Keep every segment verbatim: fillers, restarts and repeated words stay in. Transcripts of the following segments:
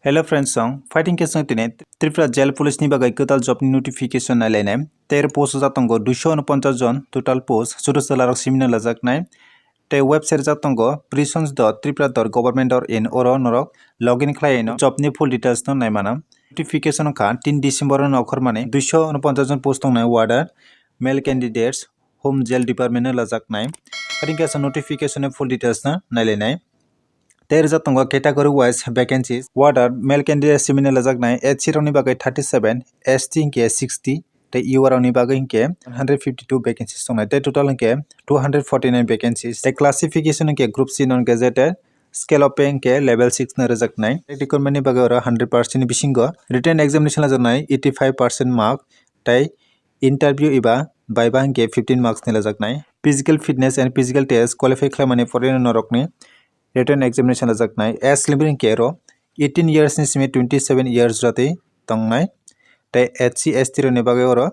Hello friends, song fighting ke song tini Tripura Jail Police ni bagwi kwtal job ni notification nailainai. Ter post jatongo duiso unoponchas jon total post, sudu salarok simino lajaknai. Te website jatongo prisons dot tripura dot government dot in, oro norok login khlai no job ni full details no naimana. Notification kha tin December no okhormani. Duiso unoponchas jon post tongnai warder, male candidates, home jail department no lajaknai. Fighting ke song notification ni full details no nailainai. Te rijak tongo category wise vacancies. Warder male candidate simino lajaknai, S C rokni bagwi thirty seven, S T hinkhe sixty, tei U R rokni bagwi hinkhe one hundred fifty two vacancies tongnai, tei total hinkhe two hundred forty nine vacancies. Tei classification hinkhe group C non gazetted, scale of pay hinkhe level six no rijaknai. Tei recruitment ni bagwi oro hundred percent ni bisingo written examination lajaknai eighty five percent mark, tei interview eba viva hinkhe fifteen marks ni lajaknai. Physical fitness and physical test qualify khlaimani pore norokni written examination lajaknai. Age limit hinkhe oro eighteen years ni simi twenty seven years jatwi tongnai. Tei S C S T rokni bagwi oro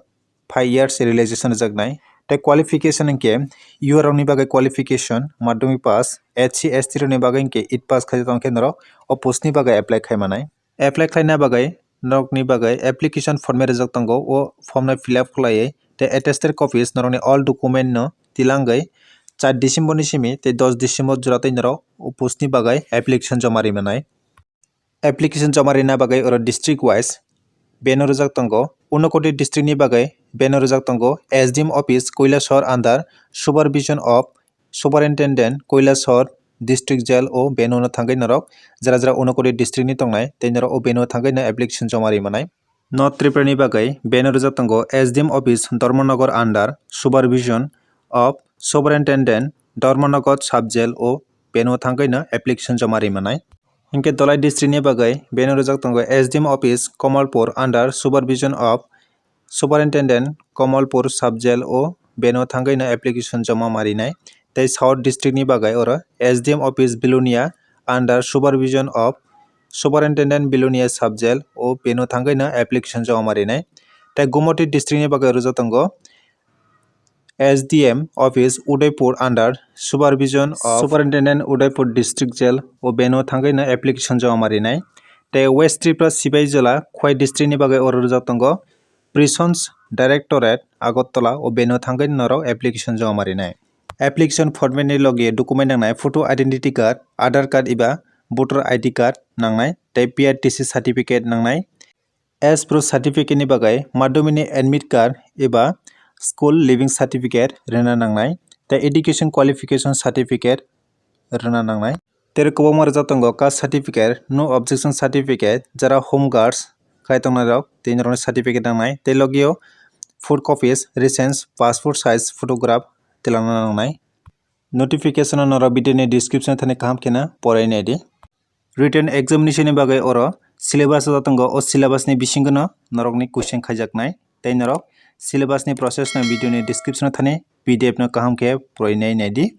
five years relaxation rijaknai. Tei qualification hinkhe U R rokni bagwi qualification madhyamik pass, S C S T rokni bagwi hinkhe eight pass khai tongkhe norok o post ni bagwi apply khaimanai. Apply khlaina bagwi norokni bagwi application form rijak tongo, o form no fill up khlaiwi tei attested copies norokni all document no tilangwi char December ni simi tei dos December jora twi norok o post ni bagwi application joma ri manai. Application joma rina bagwi oro district wise venue rijak tongo. Unakoti district ni bagwi venue rijak tongo S D M office Kailasahar under supervision of Superintendent Kailasahar District Jail o venue no thangwi norok jera jera Unakoti district ni tongnai tei norok o venue o thangwi no application joma ri manai. North Tripura ni bagwi venue rijak tongo S D M office Dharmanagar under supervision of Superintendent Dharmanagar Sub Jail o venue o thangwi no application joma ri manai. Hinkhe Dhalai district ni bagwi venue rijak tongo S D M office Kamalpur under supervision of Superintendent Kamalpur Sub Jail o venue o thangwi no application joma marinai. Tei South district ni bagwi oro S D M office Belonia under supervision of Superintendent Belonia Sub Jail o venue o thangwi no application joma marinai. Tei Gumoti district ni bagwi rijak tongo S D M office Udaipur under supervision of Superintendent Udaipur District Jail o venue o thangwi no application joma marinai. Tei West Tripura Sipaijala Khowai district ni bagwi oro rijak tongo Prisons Directorate Agartala o venue o thangwi norok application joma marinai. Application format ni logi document nangnai, photo identity card, Aadhaar card eba voter I D card nangnai, tei P R T C certificate nangnai. Age proof certificate ni bagwi madhyamik ni admit card eba school leaving certificate rwna nangnai, tei education qualification certificate rwna nangnai. Tei kwbangma rijak tongo caste certificate, no objection certificate, jara home guards khai tongnai rok tei norokni certificate nangnai, tei logio photo copies, recent passport size photograph tilangna nangnai. Notification no norok video ni description thani kaham kheno porai naidi. Written examination ni bagwi oro syllabus o tongo, o syllabus ni bisingo no norokni question khaijaknai, tei norok syllabus ni process no video ni description o thani P D F no kaham khe porai nai naidi.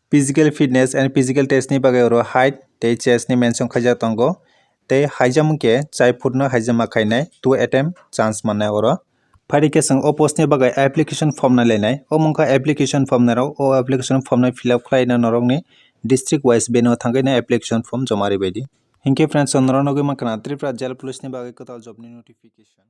Physical fitness and physical test ni bagwi oro height tei chest ni mention khaijak tongo, tei haijak wngkhe chai phut no haijak ma khainai two attempt chance mannai oro. Phaidi khe chwng o post ni bagwi application form nailainai. Omo wngkha application form nairok, o application form no fill up khlai no norokni district wise venue o thangwi no application form joma ribaidi. Hinkhe friends, norok nugwi mankha na Tripura Jail Police ni bagwi kwtal job ni notification.